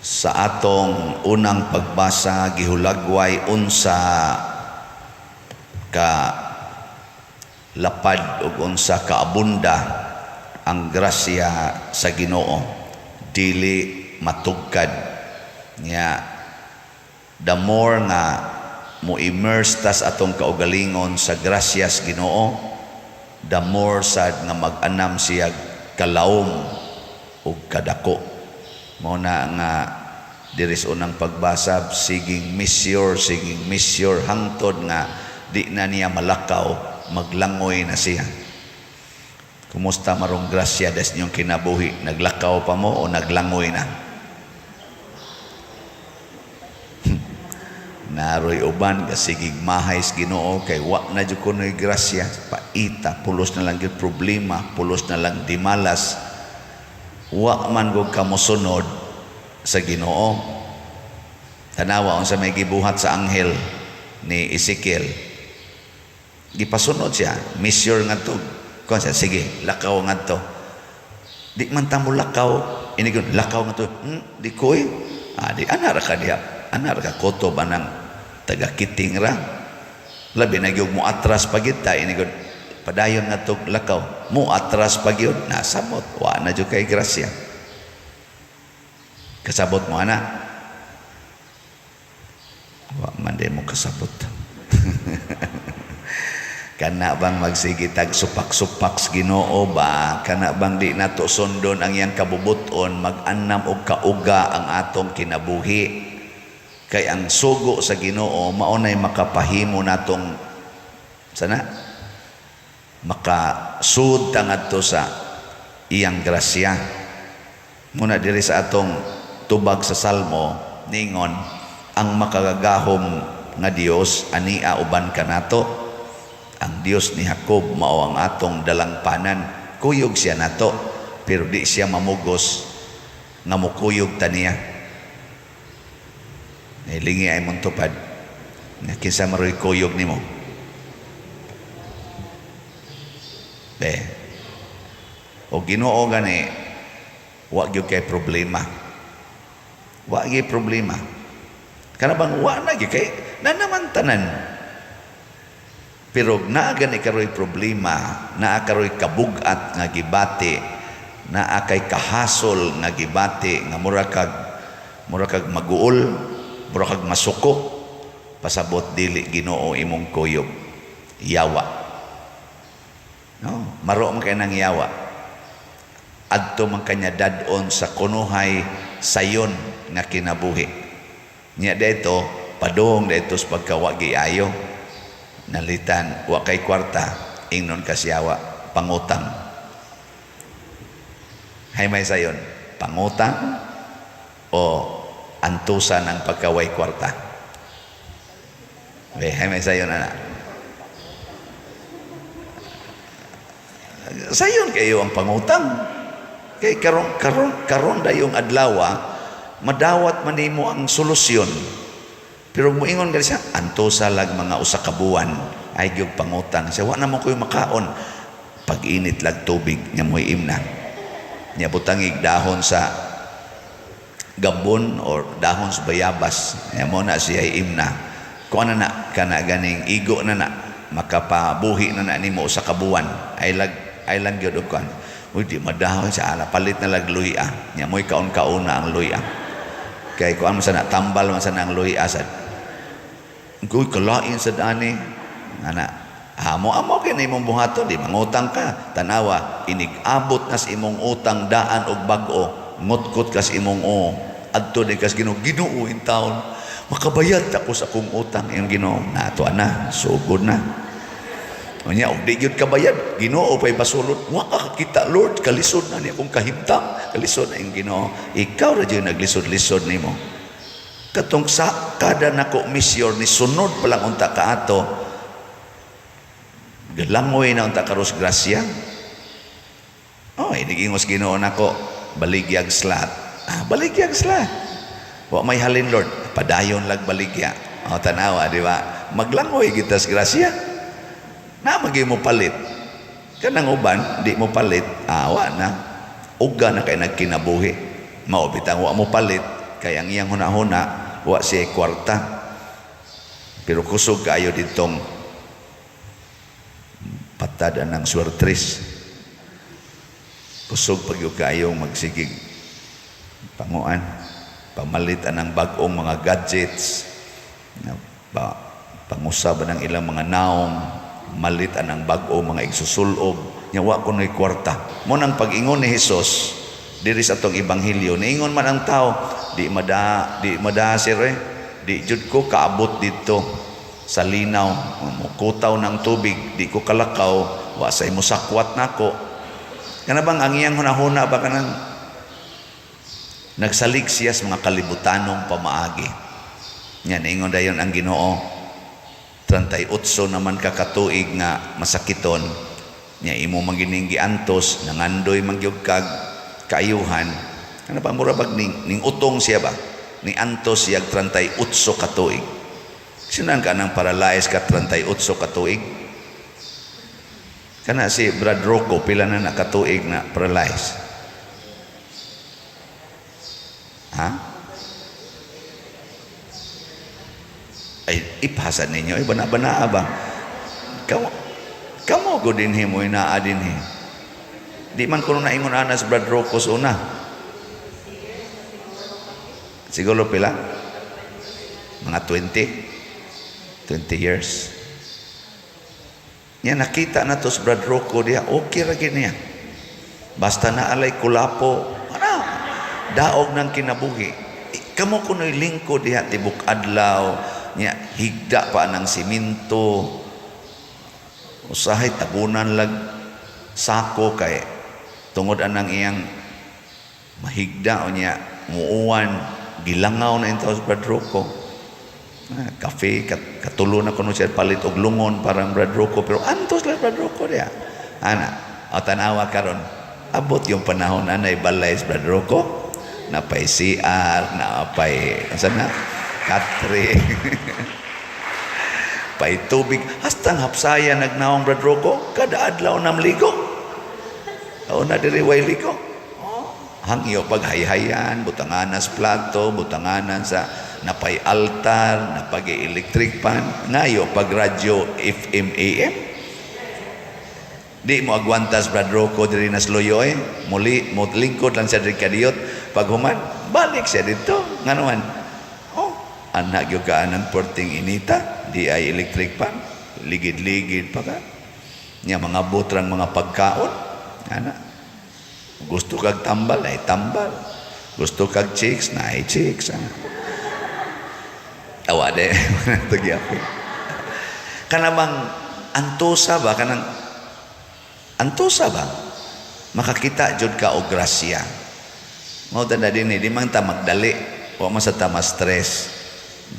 Sa atong unang pagbasa, gihulagway unsa ka lapad ug unsa ka abunda ang grasya sa Ginoo, dili matugkad. Nya the more nga mo immerse tas atong kaugalingon sa grasyas Ginoo, the more sad nga mag-anam siya kalawom ug kadako. Mao na nga diri sa unang pagbasa, siging measure, siging measure, hangtod nga di na niya malakaw, maglangoy na siya. Kumusta marong grasya des inyong kinabuhi? Naglakaw pa mo o naglangoy na? Naroy uban kasigig mahay sa Ginoo kay wa na jud kunoy grasya, paita, pulos na lang gyud problema, pulos na lang dimalas. Wa man gud ka mosunod sa Ginoo. Tanawa unsa may gibuhat sa anghel ni Ezekiel. Gipasunod siya, measure ngadto. Kuan siya, sige, lakaw ngadto. Di man ta mo lakaw, inigon, lakaw ngadto. Di koy. Ah, di ana ra ka diha. Ana ra ka kutob anang taga-kiting ra. Labi na gyud mo atras pa gyud ta, inigon, padayon ngadto lakaw. Mo atras pa gyud, nasamot, wa na jud kay grasya. Kasabot mo ana? Wa man di mo kasabot. Kana bang magsige tag supak-supak sa Ginoo ba? Kana bang di nato sundon ang iyang kabubuton, mag-anam og kauga ang atong kinabuhi? Kay ang sugo sa Ginoo mao nay makapahimo natong sana makasud ta ngadto sa iyang grasya. Muna diri sa atong tubag sa Salmo, ningon ang makagagahom nga Dios ania uban kanato. Ang Dios ni Jacob mao ang atong dalangpanan. Kuyog siya nato, pero di siya mamugos nga mukuyog ta niya. Lingi ay mong tupad. Nga kinsa maroy kuyog nimo? Be. O Ginoo gani, wa gyud kay problema. Wa gyud problema. Kana bang wa na gyud kay na naman tanan. Pero naa gani karoy problema, naa karoy kabug-at nga gibati, naa kay kahasol nga gibati nga mura kag maguol, mura kag masuko, pasabot dili Ginoo imong kuyog. Yawa. No, maro man kay nang yawa. Adto man kanya dad-on sa kunuhay sayon nga kinabuhi. Nya dito padung dito sa pagkawagi ayo. Nalitan wa kay kwarta, ingnon ka siyawa, pangutang. Hay may sayon, pangutang o antusan ang pagkaway kwarta. Be, hay may sayon ana. Sayon kayo ang pangutang. Kay karon karon karon dayong adlaw, madawat man nimo ang solusyon. Pero muingon gani siya, antusa lag mga usa ka buwan, ay gyud pangutang. Siya, wa na mo ko'y makaon. Pag-init lag tubig, nya mo'y imna. Nya butangig dahon sa gabon or dahon sa bayabas. Nya mo na siya imna. Kung ano na, kana ganing igo na na, makapabuhi na na nimo usa ka buwan. Ay lang gyud og kuan. Uy, di madahon siya, ala, palit na lag luya. Nya mo'y kaon-kaona ang luya. Kay kuan man sana, tambal man sana ang luya sad. Uy, kalain sa dani. Ana, amo amo kay imong buhaton, di mangutang ka. Tanawa, inig-abot na sa imong utang daan og bag-o, ngutkot ka sa imong o. Adto di kas Ginoo, Ginoo in town. Makabayad ako sa akong utang. Yung Ginoo, nato na, sugod na. Unya, og di gyud kabayad, Ginoo pa'y basulod. Wa ka kakita, Lord, kalisod na ni akong kahimtang. Kalisod na yung Ginoo. Ikaw ra jud naglisod-lisod nimo. Katong sa kada nako misyor ni sunod pa lang unta kaato, galangoy na unta karos grasya. Oh, inigingos Ginoo nako, baligyag slat. Ah, baligyag slat. Wa may halin, Lord, padayon lag baligya. Oh, tanawa, di ba? Maglangoy gitas grasya. Na magi mo palit. Kanang uban, di mo palit, awa na. Uga na kay nagkinabuhi. Mao bitang wa mo palit, Kay ang iyang hunahuna, wa siya kwarta. Pero kusog kaayo ditong patad anang swertres. Kusog pag kaayo magsigig panguan, pamalit anang bag-ong mga gadgets, na pa, pangusab ng ilang mga naong, malit anang bag-o mga igsusulob nya wa kuno'y kwarta. Mo nang pag-ingon ni Hesus diri sa atong ebanghelyo, niingon man ang tao, Di mada sir eh, di jud ko kaabot dito sa linaw, mukutaw ng tubig, di ko kalakaw, wa say mosakwat nako." Kana bang ang iyang hunahuna ba, kanang nagsalig siya sa mga kalibutanong pamaagi. Nya niingon dayon ang Ginoo, 38 naman ka katuig nga masakiton nya, imo man gining giantos, nangandoy man gyud kag kaayuhan." Kana pa mura bag ning utong siya ba, ni antos siya 38 katuig. Sinan ka nang paralyze ka 38 katuig. Kana si Brad Rocco, pila na nakatuig na paralyze? Ha? Ay, ipasa ninyo. Ay, bana-bana ba? Kamo, kamo ko dinhi mo, inaa dinhi. Di man kuno naingon ana sa Brad Rocco sa una. Siguro pila? Mga 20? 20 years. Nya nakita na to sa Brad Rocco diya, okay ra gyud niya. Basta na alay kulapo, ana, daog ng kinabuhi. Kamo kuno'y lingkod diha tibok adlaw, nya higda pa ng simento. Usahay tabunan lag sako kay tungod anang iyang mahigda o nya muuwan, gilangaw na intaw sa Brad Rocco. Ah, kafe, katulo na kuno siya palit og lungon parang Brad Rocco, pero antos lang Brad Rocco diya. Ana, o tanawa karon, abot yung panahon anay balay sa Brad Rocco, napay CR, napay, asa na? Katre. Pay tubig. Hastang hapsaya nagnaong Brad Rocco, kada adlaw na maligo. O na diri way ligo. Oh, hangyo paghayhayan, butanganan sa plato, butanganan sa napay altar, napag electric pan, ngayo pag radyo FM AM. Di mo agwantas Brad Rocco diri na Loyo eh. Muli mo lingkod lang siya diri kadiyot. Pag human, balik siya dito. Ngano man? Oh, anak gyud ka anang perting inita, di ay electric pan. Ligid-ligid pa ka. Nya mga butrang mga pagkaon. Ana. Gusto kag tambal ay tambal. Gusto kag chicks na ay chicks. Ana. Awa de, nagyapin. Kana bang antosa ba, kanang antosa ba makakita jud ka og grasya. Mao na din eh, di man ta magdali, wa man sa ta ma-stress.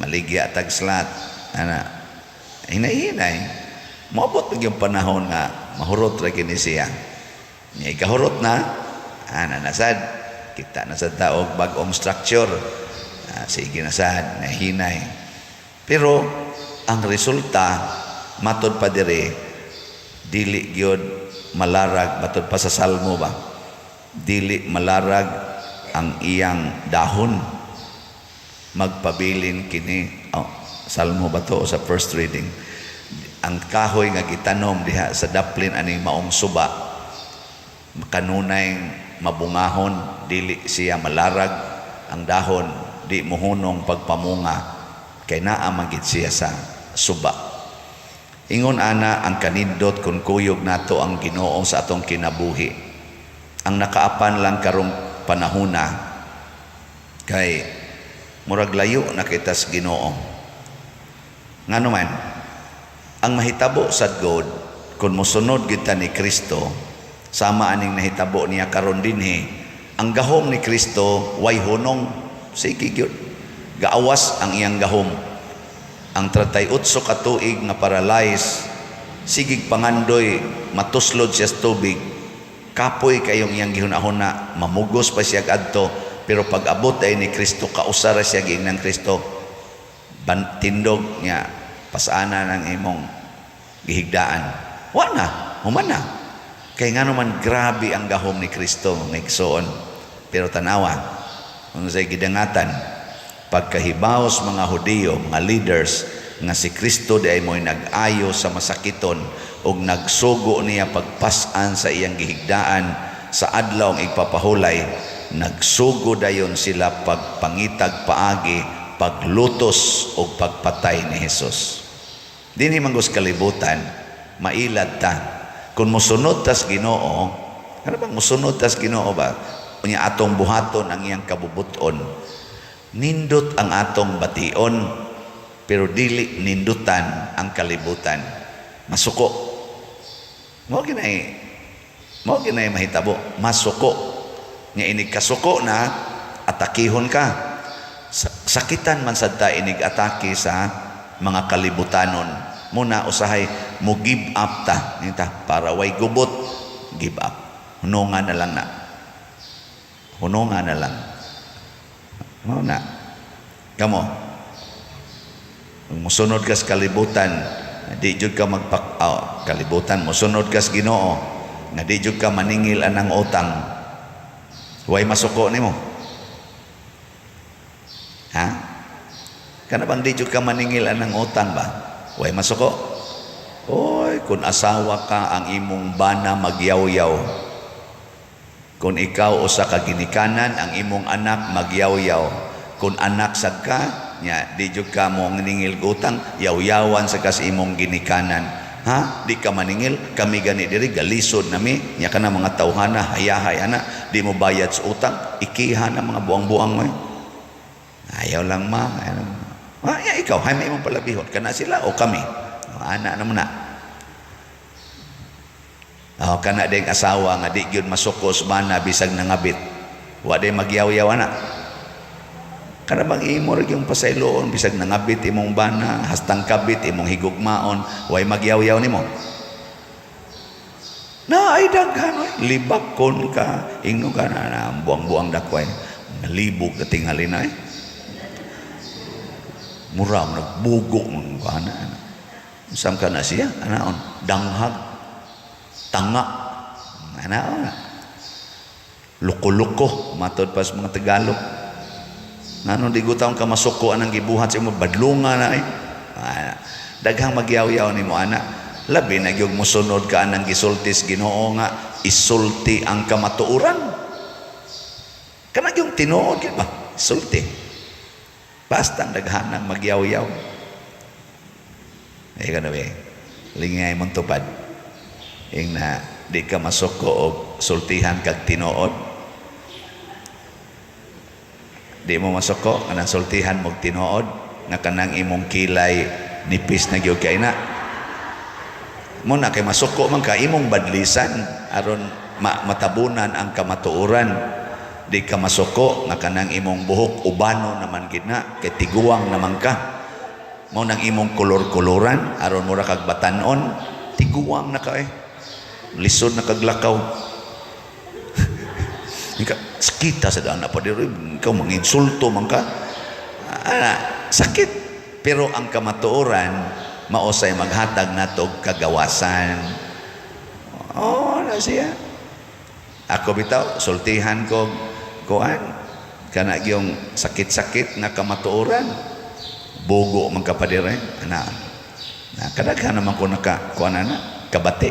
Maligya tag slat. Ana, hinay-hinay. Moabot yung panahon nga mahurot ra kini siya. Nya ikahurot na, ana nasad, kita na sad ta og bag-ong structure. Ah, sige na sad, nahinay. Pero ang resulta matod pa dire, dili gyud malarag, matod pa sa Salmo ba, dili malarag ang iyang dahon, magpabilin kini. Oh, Salmo ba to o sa first reading? Ang kahoy nga gitanom diha sa daplin aning maong suba, kanunay mabungahon, dili siya malarag ang dahon, di muhunong pagpamunga kay naa man gid siya sa suba. Ingon ana ang kanindot kung kuyog nato ang Ginoo sa atong kinabuhi. Ang nakaapan lang karong panahuna kay murag layo na kita sa Ginoo. Ngano man ang mahitabo sa God kung mosunod kita ni Kristo, sama aning nahitabo niya karon dinhi, ang gahom ni Kristo way hunong, sige gyud gaawas ang iyang gahom. Ang 38 ka tuig nga paralyze, sigig pangandoy matuslod siya sa tubig. Kapoy kayong iyang gihuna-huna, mamugos pa siya adto, pero pag abot ay ni Kristo, kausara siya giingnan Kristo, tindog niya, pasana ng imong gihigdaan. Wa na, human na. Kay ngano man grabe ang gahom ni Kristo, mga igsoon. Pero tanawa, Unsay gidangatan? Pagkahibaw sa mga Hudiyo, mga leaders, nga si Kristo diay mo'y nag-ayo sa masakiton ug nagsugo niya pagpas-an sa iyang gihigdaan sa adlaw ang igpapahulay, nagsugo dayon sila pagpangitag paagi paglutos og pagpatay ni Hesus. Dinhi man sa kalibutan, mailad ta. Kung mosunod tas Ginoo, ano bang mosunod tas Ginoo ba? Unya atong buhaton ang iyang kabubuton. Nindot ang atong bation, pero dili nindutan ang kalibutan. Masuko. Mao ginay mahitabo, masuko. Nga inig kasuko na, atakihon ka. Sakitan man sad ta inig atake sa mga kalibutanon. Muna usahay mo give up ta, nita para way gubot, give up. Hununga na lang na. Hununga na lang. Mao na. Kamo. Kung musunod ka sa kalibutan, di jud ka magpak oh, kalibutan, musunod ka sa Ginoo, nga di jud ka maningil anang utang. Way masuko nimo. Ha? Kana bang di jud ka maningil anang utang ba? Way masuko. Oy, kung asawa ka, ang imong bana magyawyaw. Kung ikaw usa ka ginikanan, ang imong anak magyawyaw. Kung anak sad ka, nya di jud ka mo ningil utang, yawyawan sa kas imong ginikanan. Ha? Di ka maningil, kami gani diri galisod nami, nya kana mga tawhana, hayahay ana, di mo bayad sa utang, ikiha na mga buang-buang mo. Ayaw lang, ma. Ayaw lang. Ah, ya, ikaw, hay may imong palabihon. Kana sila o kami? O, ana na mo na. Oh, kana ding asawa nga di gyud masuko sa bana bisag nangabit. Wa day magyaw-yaw ana. Kana bang imo ra gyung pasayloon bisag nangabit imong bana, hastang kabit imong higugmaon, way magyaw-yaw nimo? Na ay daghan oy, libakon ka, ingno ka na, na buang-buang dakway. Nalibog ka tingali na eh. Mura mo nagbugo man ka na. Sam ka na siya, anaon, danghag, tanga, anaon. Luko-luko, matod pa sa mga Tagalog. Ngano di gutaon ka masuko anang gibuhat sa imo, badlunga na eh. Ah, daghang magyaw-yaw nimo ana. Labi na gyud mosunod ka anang gisulti sa Ginoo nga isulti ang kamatuoran. Kana gyung tinuod gyud ba? Sulti. Basta ang daghanang magyaw-yaw. Eh kana be. Lingay mong tupad. Ing na di ka masuko og sultihan kag tinuod. Di mo masuko kanang sultihan mo tinuod nga kanang imong kilay nipis na gyud kay na. Mo na kay masuko man ka, imong badlisan aron matabunan ang kamatuoran. Di ka masuko nga kanang imong buhok ubano naman gid na kay tiguang naman ka. Mo nang imong kolor-koloran aron mura kag batanon, tiguang na ka eh. Lisod na kaglakaw. Ika, sakita sa daan na pa diri, ikaw manginsulto man ka. Ana, sakit. Pero ang kamatuoran, mausay maghatag nato og kagawasan. Oh, na siya. Ako bitaw, sultihan ko kuan kana gyung sakit-sakit nga kamatuoran. Bugo man ka pa dire, ana. Na kadaghan naman ko naka kuan ana, kabati.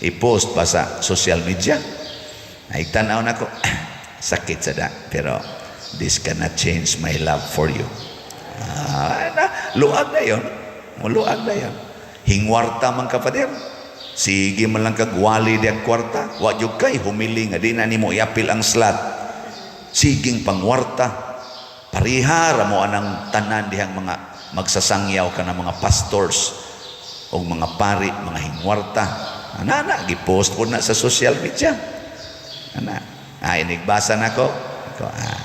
I-post pa sa social media. Ay tan-aw nako, sakit sa da, pero this cannot change my love for you. Ah, na, luag na yon. Luag na yon. Hingwarta man ka pader. Sige man lang kagwali di ang kwarta. Wa jud kay humili nga di na nimo iapil ang slot. Siging pangwarta. Pariha ra mo anang tanan dihang mga magsasangyaw ka na mga pastors o mga pari, mga hingwarta. Ana na, gipost ko na sa social media. Ana, ah, inigbasa nako. Ako, ah,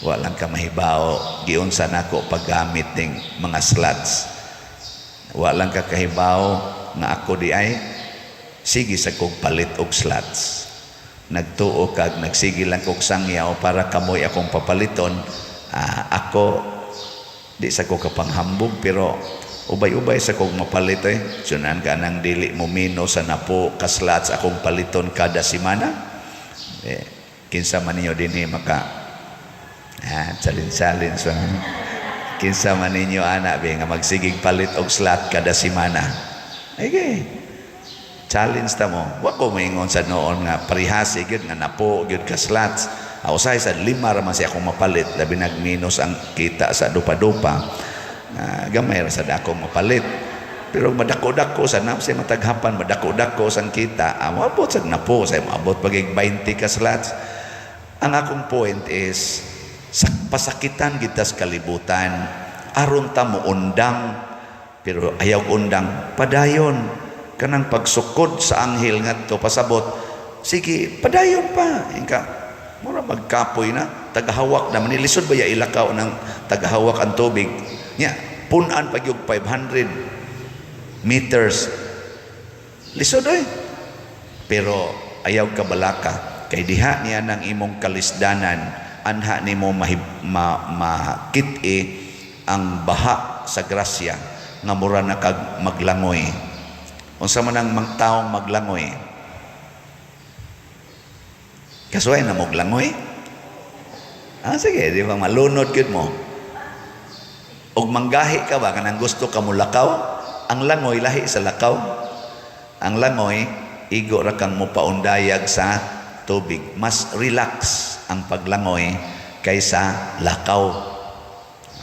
walang ka mahibaw, giunsa nako paggamit ning mga slots. Walang ka kahibaw nga ako di ay sige sa kog palit og slots. Nagtuo kag nagsige lang kog sangyaw para kamoy akong papaliton. Ah, ako di sa ko kapanghambog pero ubay-ubay sa kog mapalit eh. Sunan ka nang dili mo mino sa napo ka slots akong paliton kada semana. Eh, kinsa man ninyo dinhi maka Ah, challenge, challenge. So, kinsa man ninyo ana be nga magsigig palit og slot kada semana? Okay. Challenge ta mo. Wa ko moingon sa noon nga parihasi gyud nga napo gyud ka slots. Ah, usahay sa lima ra man siya akong mapalit, labi nag minus ang kita sa dupa-dupa. Ah, gamay ra sad akong mapalit. Pero madako-dako sa na sa mataghapan, madako-dako sang kita, ah, moabot sad napo, sa moabot pagig 20 ka slots. Ang akong point is sa pasakitan kita sa kalibutan aron ta mo undang, pero ayaw undang, padayon kanang pagsukod sa anghel ngadto. Pasabot, sige, padayon pa inka mura magkapoy na tagahawak na manilisod ba ya ilakaw ng tagahawak ang tubig nya, punan pag yung 500 meters, lisod oy. Pero ayaw ka balaka kay diha niya ng imong kalisdanan, anha nimo makit-i ang baha sa grasya nga mura na kag maglangoy. Unsa man ang taong maglangoy? Kasuway na moglangoy? Ah, sige, di ba malunod gyud mo? Og manggahi ka ba kanang gusto ka mulakaw? Ang langoy lahi sa lakaw. Ang langoy, igo ra kang mopaundayag sa tubig. Mas relax ang paglangoy kaysa lakaw.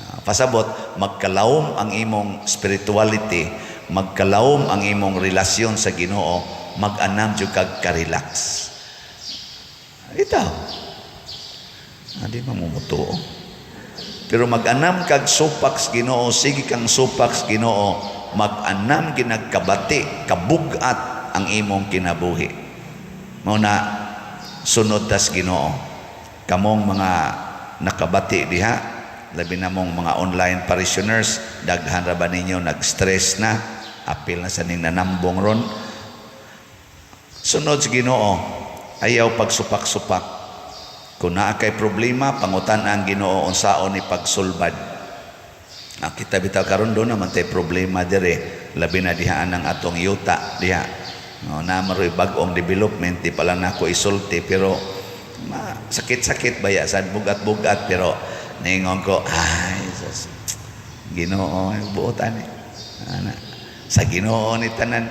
Ah, pasabot, magkalawom ang imong spirituality, magkalawom ang imong relasyon sa Ginoo, mag-anam jud kag ka-relax. Ito. Ah, di mamumutuo. Pero mag-anam kag supak sa Ginoo, sige kang supak sa Ginoo, mag-anam ginagkabati, kabugat ang imong kinabuhi. Mao na sunod tas Ginoo. Kamong mga nakabati diha, labi na mong mga online parishioners, daghan ra ba ninyo nag-stress na, apil na sa ning nanambong ron. Sunod sa Ginoo, ayaw pagsupak-supak. Kung naa kay problema, pangutan ang Ginoo unsaon ni pagsulbad. Ah, kita bitaw karon do naman tay problema dire, labi na diha ang atong yuta diha. No, na maroy bag-ong development, di pala nako isulti, pero sakit-sakit ba ya sad, bugat-bugat, pero ningon ko, ay sus, Ginoo buot ani. Ana sa Ginoo ni tanan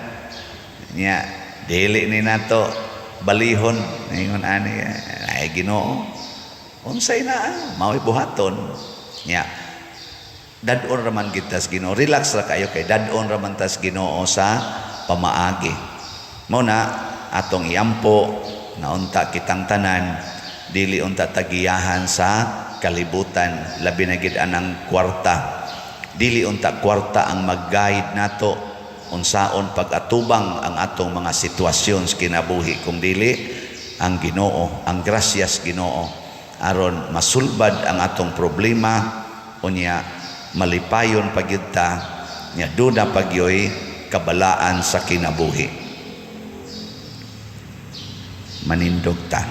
nya, dili ni nato balihon. Ningon ani, ay Ginoo, unsay na mao'y buhaton nya. Dad-on raman kita sa Ginoo, relax ra kayo kay dad-on raman tas Ginoo sa pamaagi. Mao na atong iampo na unta kitang tanan dili unta tagiyahan sa kalibutan, labi na gid anang kwarta. Dili unta kwarta ang mag-guide nato unsaon pag-atubang ang atong mga sitwasyon sa kinabuhi, kung dili ang Ginoo, ang grasyas Ginoo, aron masulbad ang atong problema, unya malipayon pa gyud ta nya, duna pa gyoy kabalaan sa kinabuhi. Manindog ta.